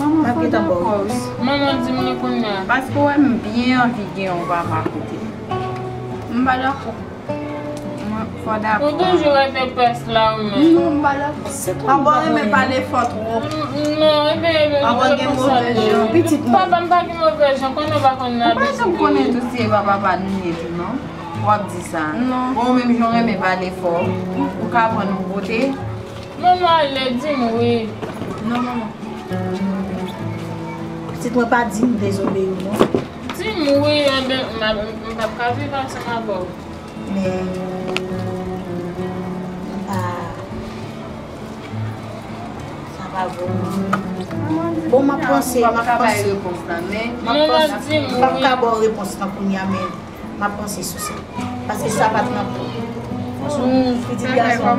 Manman, fò dakò wi. Manman di m li konnen. Paske w wè m byen anvi gen yon papa kote m. M pa dakò. Mwen, fò dakò. Ou toujou rete pès la ou menm. Non, m pa dakò. Papa renmen pale fò twòp. Non, ebyen, papa gen move jan. Pitit mwen. Papa m pa gen move jan, konnen w pa konn abitid. Ou pa janm konnen tou si e papa pa nou ye tou, non. W ap di sa. Non. Bon, ou menm jan w renmen pale fò. Ou ka pran nou kote. Manman ale, di m wi. Non, manman. Pitit mwen pa di m dezobeyi w, non. Di m wi, anben, m p ap ka viv ansanm avè w. Men, m pa, sa pa bon. Bon, m ap panse, m ap panse. M ap panse, m p ap ka ba w repons lan kounye a, men. M ap panse sou sa. Paske sa pa t nan plan. Hmm, pitit gason.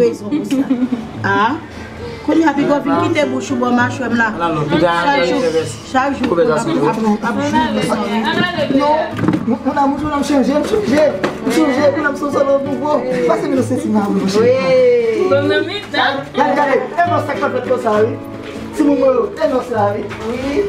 rezon pou sa. Ah. Kounye a, piga w vin kite bouch ou bò machwè m la. Chak jou, chak jou, ap, ap, ap joure sou mwen. Non, mon, mon amour, jounen an m chanje, m chanje, m chanje, kounye a m se yon sòlda nouvo. Pase m nan senti m avè w, cheri. Wi. Bon, nan mitan. Gade, gade, e non sa k pa fèt konsa, wi. Timoun mwen yo, e non sa, wi. Wi.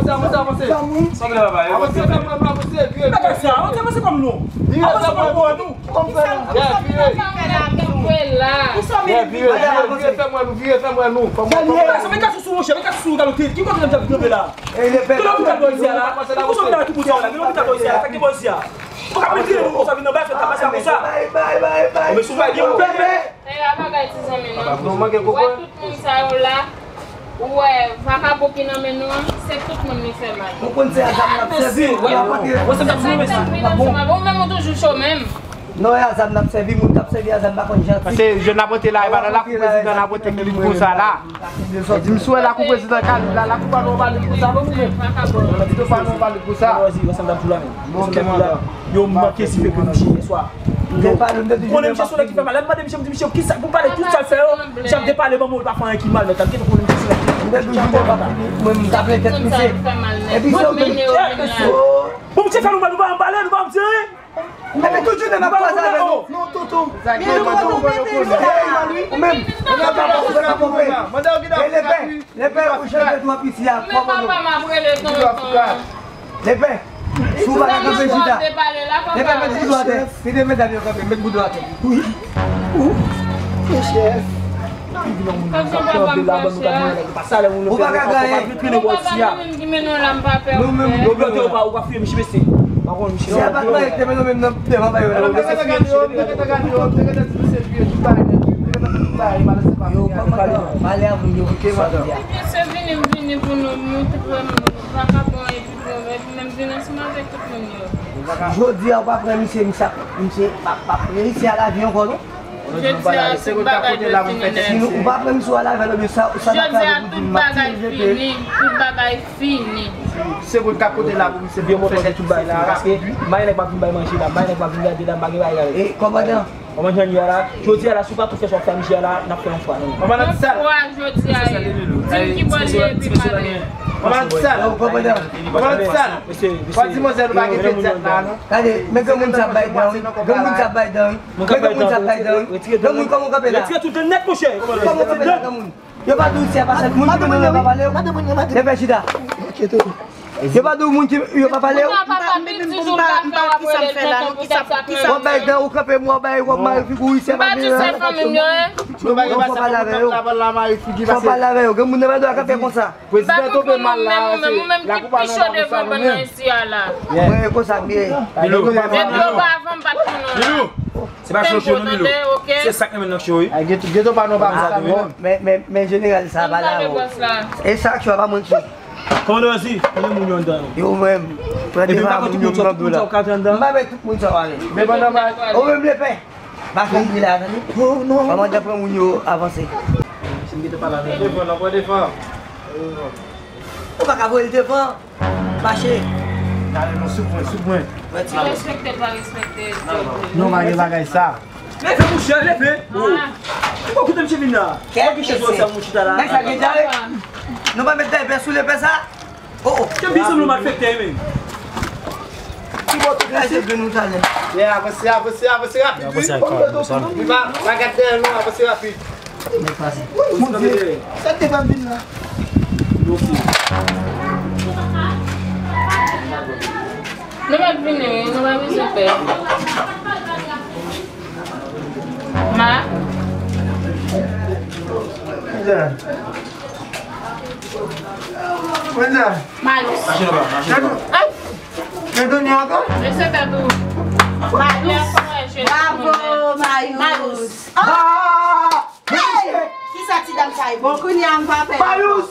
avanse, avanse, avanse. Sanble papa, yo avanse. Avanse, fè mwen, avanse, vire. Bagay sa, avanse, avanse kòm nou. Vire, fè mwen. Avanse kòm nou. Kòm fè la. Yeah, vire. Vire, vire, vire, vire, fè mwen nou, vire, fè mwen nou. Fè mwen nou. Sa, men ka sou, sou, monchè, men ka sou, sou, ki kote nou t ap kanpe la? Gen lopital bò isi a la. Ki kote lopital bò isi a la? Gen lopital bò isi a la. Sa ki bò isi a? Ou pa ka vin vin konsa, vin anba, fè tabasa konsa. Bay, bay, bay, bay. Ou men sou bay, ou pèpè. Fè yon bagay, ti zanmi, non. Ou wè tout moun sa yo la, ou wè vakabon ki nan men nou an, se tout moun li fè mal. Ou konn se a zam n ap sèvi, ou la pote. Mwen se m t ap di nou mèsi. Ou menm ou toujou cho menm. Non, e a zam n ap sèvi, moun k ap sèvi a zam pa konn janti. Paske jèn la pote la, e pa nan lakou prezidan la pote ki li konsa la. Di m si w wè lakou prezidan Kalib la, lakou pa nou anba li konsa non, ou menm. Lakou pa nou anba li konsa. Yo manke sipe ke misye yè swa. Konnen misye sou nèg ki fè mal. Lè m mande misye, m di misye, kisa, pou pale tout sa l fè yo, jan m te pale, manman w pa fè anyen ki mal, men tann, konnen misye sou nèg ki fè mal. Mwen, m t ap plen tèt misye. Epi se ou menm. Bon, misye fè nou mal, nou pa janm pale, nou pa janm di anyen. Epi tout jounen m ap kwaze avè nou. Non, tonton. Ou menm. Ou pa konprann. E lepè, lepè, ou chanje twòp isi a. Kòman nou? Lepè, si w pa ka kanpe chita. Lepè, met bout ou atè. Kite medam yo kanpe, met bout ou atè. Wi. Ou, chèf. Ou pa ka gaye. Nou menm, nou menm. Si a pa t mwen ki te mennen w menm nan devan bay yo la. Yo, kòmandan, pale a moun yo, koute mandan. Mesye, vini, m vini pou nou, nou tout vrèman, nou vakabon epi Epi menm vin ansanm avèk tout moun yo. Jodi a, ou pa pran misye, misye ap, misye p ap, p ap reyisi a lavi ankò, non? Jodi a, tout bagay dwe fini nèt. Si nou, ou pa pran misye, w a lavi a, non, sa, sa n ap fè avè w pou di m ap tire jete. Jodi a, tout bagay fini, tout bagay fini. Se pou n ka kote la pou misye byen fè tout bagay la, paske may nèg pa vin bay manje la, may nèg pa vin gade la, m pa gen bagay la. E, kòmandan, Kòman jan n ye a la? Jodi a la, si w pa tou fè sa w ap fè a misye a la, n ap fè yon fwa, non. Manman nan ti sal. Yon fwa jodi a ye. Di m ki bò l ye epi pale. Manman nan ti sal. Manman nan ti sal. Fò di manzè nou pa gen pedyat la, non. Gade, men gen moun sa bay dan, wi. Gen moun sa bay dan, wi. Men gen moun sa bay dan, wi. Gen moun kòman w kanpe la? Retire tout dan nèt, monchè. Kòman w kanpe la, gen moun? Yo pa di w isi a pa sèt moun ki mennen w yo pa pale w. Lepè chita. Yo pa di w moun ki yo pa pale w. W ap bay dan ou kanpe mwen w bay w ap mare figi w isi a pa gen. Non, fò pale avè yo. Fò pale avè yo. Gen moun nan pa dwe kanpe konsa. Prezidan tonbe mal la, se lakou pa nòmal konsa non men. Mwen konsa m ye. Depi oparavan m pa t konn anyen. Se pa cho cho non, Milo. Se sa k nan men nan cho, wi. Ay, geto, geto pa non pa sa non. Men, men, men jeneral sa pa la, o. E sa k cho a pa mwen k cho. Kòmandan Rozi, konnen moun yo anndan non. Yo menm, pran devan moun yo pran dlo la. M pa met tout moun sa w ale. Men pandan pa. Ou menm lepè. Pa fè bri la, tande. Oh non. Kòmandan pran moun yo avanse. Si m geto pa la. Devan, non, pran devan. Ou pa ka voye l devan. Mache. Gade non, sou pwen, sou pwen. Respekte, pa respekte. Non, pa gen bagay sa. Leve, monchè, leve. Ou pa koute misye vin la. Kèt mesye. Nèg sa gen dyare. Nou pa met daypè sou lepè sa. Oh, oh. Ke bizou nou malfektè, men. Ki bò tout lajè gen nou talè. Yeah, avanse, avanse, avanse rapid, wi. Avanse rapid, avanse rapid. Pa, pa gad dèyè nou, avanse rapid. Nèg pase. Mon Dye, sa te fè m vin la. Nou mèt vini wi, nou pa bezwen pè. Ma. Mwen sa. Malous. Mache anba, mache anba. Ay! Men Tony ankò? Mesye tèt ou. Malous. Bravo, Mayous. Malous. Ah! Hey! Bon, kounye a m pa pè. Mayous!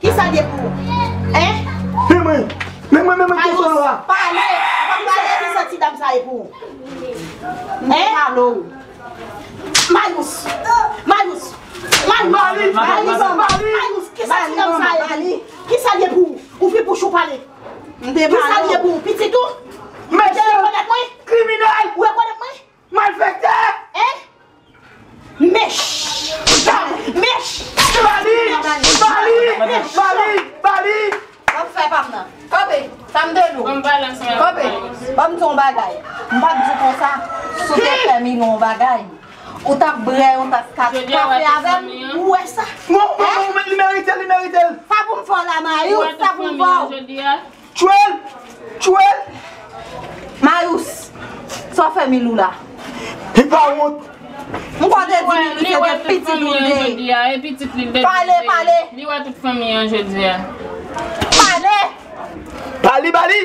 Kisa l ye pou ou? Hein? Men mwen, men mwen, men mwen, Mayous, kesyon la. Pale, pale, kisa ti dam sa ye pou ou? Hein? Mayous, Mayous, Mayous, Mayous, Mayous, kisa ti dam sa ye pou ou? Kisa l ye pou ou? Ouvri bouch ou pale. Kisa l ye pou ou? Pitit ou? Mesye! Ou rekonèt mwen? Kriminèl! Ou rekonèt mwen? Malfektè! Hein? Mech! Mech! Bali! Bali! Bali! Bali! W ap fè pa m nan. Kanpe! Sa m te di w. Kanpe! Ban m di w yon bagay. M p ap di w konsa. Si w te fè Milou yon bagay, ou t ap brè yon tas kafe avè m. Ou wè sa? Non, non, non, li merite l, li merite l. Sa pou m fè w la, Mayous? Sa pou m fè w? Tchwel! Tchwel! Mayous, sa w fè Milou la? Li pa wont. M kwè w te di Milou se te pitit ou l te ye. Pale, pale. Li wè tout fanmi an jodi a. Pale! Bali, Bali!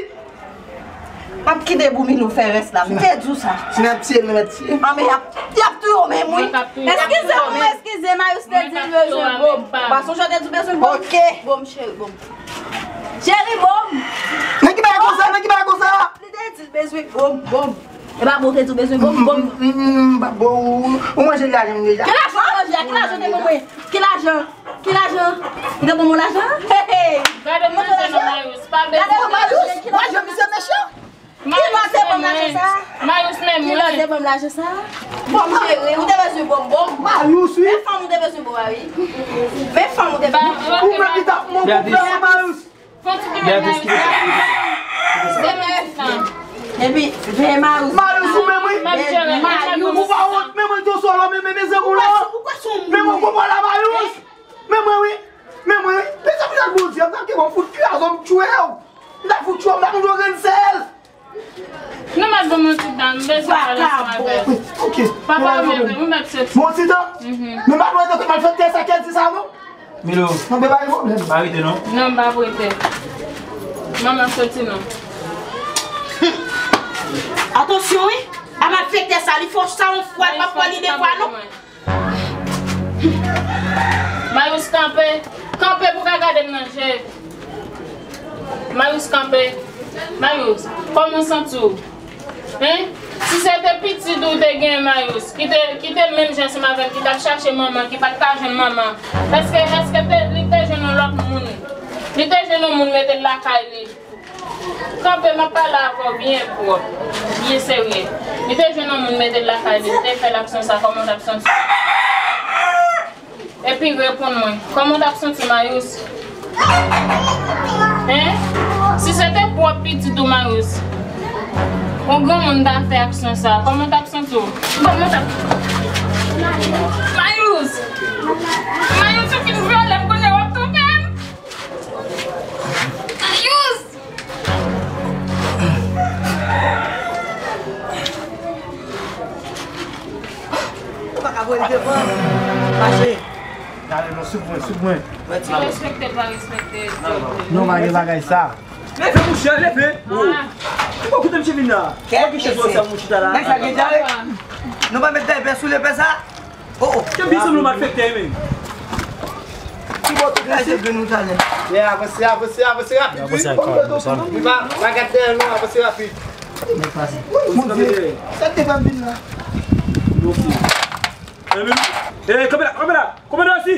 M ap kite pou Milou fè rès la. M te di w sa. Si n ap tiye l, nou mèt tiye. Anben, y ap, y ap touye w menm, wi. Eskize m, eskize, Mayous te di l bezwen bon. Ou pa sonje w te di w bezwen bon? Ok. Bon, cheri, bon. Cheri, bon. Nan ki bagay konsa, nan ki bagay konsa? Li te di l bezwen bon, bon. E pa bon, te di w bezwen bon, bon. M, m, m, m pa bon, ou, ou manje lajan m deja. Ki lajan w manje a? Ki lajan w te ban mwen? Ki lajan? Ki lajan? Li te ban mwen lajan? Hey, hey. Gade manje non, Mayous. Pa bezwen. Gade manje, ki lajan? Manje, misye mechan. Ki lè w te ban m lajan sa? Mayous, men mwen. Ki lè w te ban m lajan sa? Bon, cheri, ou te bezwen bon, bon. Mayous, wi. Men fanm ou te bezwen bon, wi. Men fanm ou te bezwen bon. Ou menm ki t ap monte frè mwen, Mayous. Fon ti pime Mayous. Se mèsan. Epi, ven Mayous. Mayous, ou menm, wi. Mayous. Ou pa wont, men mwen tou solo, men, men, men, se ou la. Men mwen konprann la, Mayous. Men mwen, wi. Men mwen, wi. Men sa pou sa Bondye, m ta ke bon fout kraze w, m tchwe w. M ta fout tchwe w, m ta konn jwe grenn sèl. Non, m ap ban manti dan, m bezwen pale ansanm avè l. Ok. Papa, mwen, mwen mèt soti. Bon, ti tan. Men pa mwen, tankou malfektè sa k di sa, non? Milou. Non, men pa gen pwoblèm. Pa rete, non? Non, m pa rete. Manman soti, non. Atansyon, wi. A malfektè sa, li fò sa yon fwa, l p ap pran li de fwa, non. Mayous, kanpe. Kanpe pou w ka gade m nan je. Mayous, kanpe. Mayous, kòman w santi w? Hein? Si se te pitit ou te gen, Mayous, ki te, ki te menm jan ansanm avè l, ki t ap chache manman, ki pa t ka jwenn manman, èske, èske te, li te jwenn yon lòt moun? Li te jwenn yon moun mete l lakay li? Kanpe, m ap pale avè w byen pwòp, byen serye. Li te jwenn yon moun mete l lakay li, li te fè l aksyon sa, kòman w t ap santi w? Epi reponn mwen, kòman w t ap santi w, Mayous? Hein? Si se te pwòp pitit ou, Mayous, yon granmoun ta fè aksyon sa, kòman w t ap santi w? Kòman w t ap... Mayous! Mayous, ou fin vyole m, kounye a w ap toufe m? Mayous! Ou pa ka voye l devan. Mache. Gade non, sou mwen, sou mwen. Pa respekte, pa respekte. Non, pa gen bagay sa. Leve, mouche, leve. Ou pa koute m cheve la. Kèt mesye. Nèg sa gen dyare. Nou pa met dèyè pè sou lepè sa. Oh, oh. Ke bizou nou malfektè, men. Ki bò tout la, se vle nou talè. Yeah, avanse, avanse, avanse rapid, wi. Avanse ak kòrèk, avanse rapid. Pa, pa gad dèyè nou, avanse rapid. Nèg pase. Mon Dieu, sa te fè m vin la. Eh, men, eh, kanpe la, kanpe la. Kòmandan osi.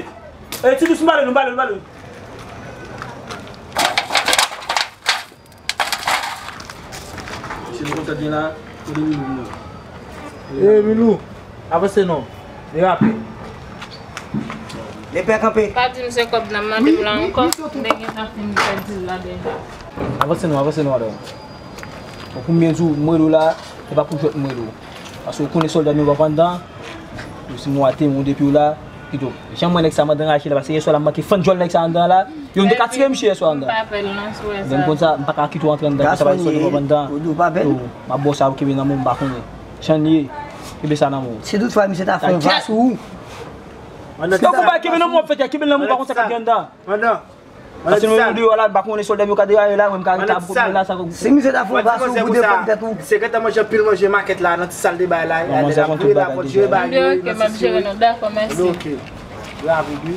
Eh, ti dous, nou bale, nou bale, nou bale. Mesye, nou kontan gen la, kote Milou nou? Eh, Milou, avanse non. E rapid. Lepè kanpe. Pa di m se kòb nan mande m la ankò. M te gen sa fin pèdi l la deja. Avanse non, avanse non, madanm. Bon, pou m byen di w, m rele w la, se pa pou jwèt m rele w. Paske w konnen sòlda nou p ap anndan. Yo, si m wate moun depi w la, kite w. Jan m wè nèg sa m andan rache la, paske yèswa la m manke fann djòl nèg sa anndan la. Yo, m te ka tire misye yèswa anndan. M pa bèl nan swè sa. Lè m konn sa, m pa ka kite w antre anndan, konsa pa sòlda w ap anndan. Ou di w pa bèl? Yo, m ap ba w sa pou kenbe nan men w, m pa konnen. Jan l ye, kenbe sa nan men w. Si toutfwa misye ta fè yon va sou ou. Yo, konpa kenbe nan men w, fèt, kenbe nan men w, pa konn sa k ap gen anndan. Paske nou menm nou deyò la, m pa konnen sòlda m yo ka deraye la, mwen m ka rete ap kote la, sa. Si misye ta fè yon va sou ou pou defann tèt ou. Se gentan manje anpil manje makèt la, nan ti sal de bay la, y a de la priye la, Bondye ba yo. Ok, m ap jere non, dakò, mèsi. Ok. Bravo, wi.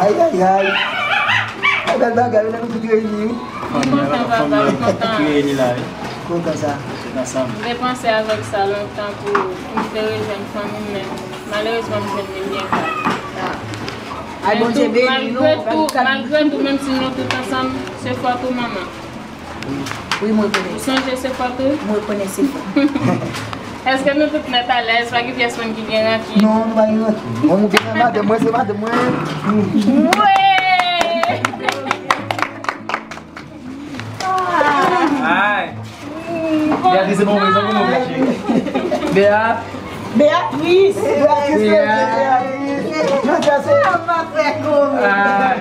Ay, ay, ay. Ay, bèl bagay, wi, lè nou tout reyini, wi. Fanmi an, fanmi an, tout reyini la, wi. Kontan sa. Tout ansanm. M te panse avèk sa lontan pou, pou m te rejwenn fanmi m, men malerezman, m jwenn li byen ta. Ay, Bondye beni nou. Malgre tou, malgre tou, menm si nou tout ansanm, se fòt ou, manman. Wi, mwen rekonèt. Ou sonje se fòt ou? Mwen rekonèt se fòt. Èske nou tout nèt alèz? Pa gen pyès moun ki gen rankin? Non, nou pa gen rankin. Mwen, mwen gen madanm mwen, se madanm mwen. Wi! Ay! Beatrice, se bon, se bon, cheri. Bea. Beatrice. Beatrice, Beatrice. Ay.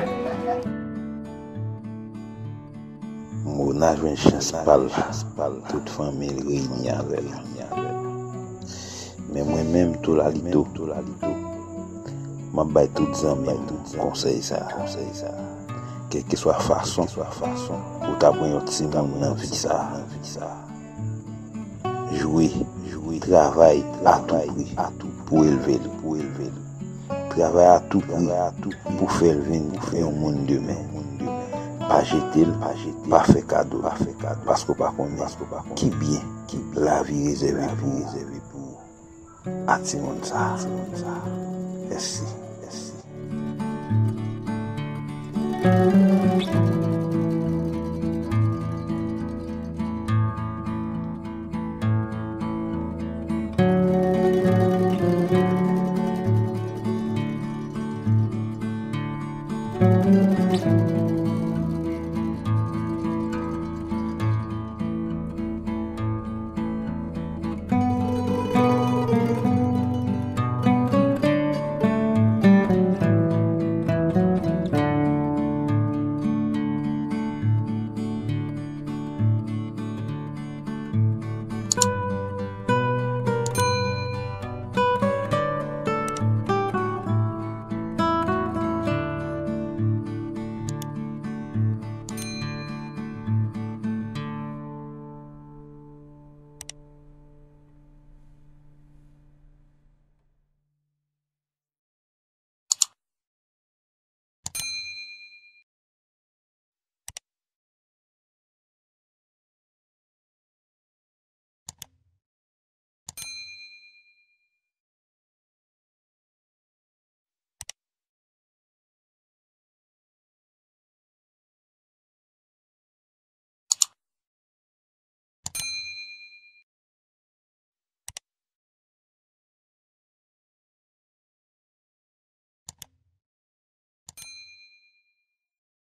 Mona jwenn chans pa l la. Tout fanmi l reyini avè l. Men mwen menm, Tolalito, m ap bay tout zanmi m konsèy sa a. Kèlkeswa fason ou ta pran yon timoun nan vi sa a, jwe, jwe, travay a tou pri pou elve l, pou elve l. Travay a tou pri pou fè l vin yon moun demen. Pa jete l, pa fè kado l, paske w pa konnen ki byen lavi rezève pou ou. A timoun sa, timoun sa. Mèsi, mèsi.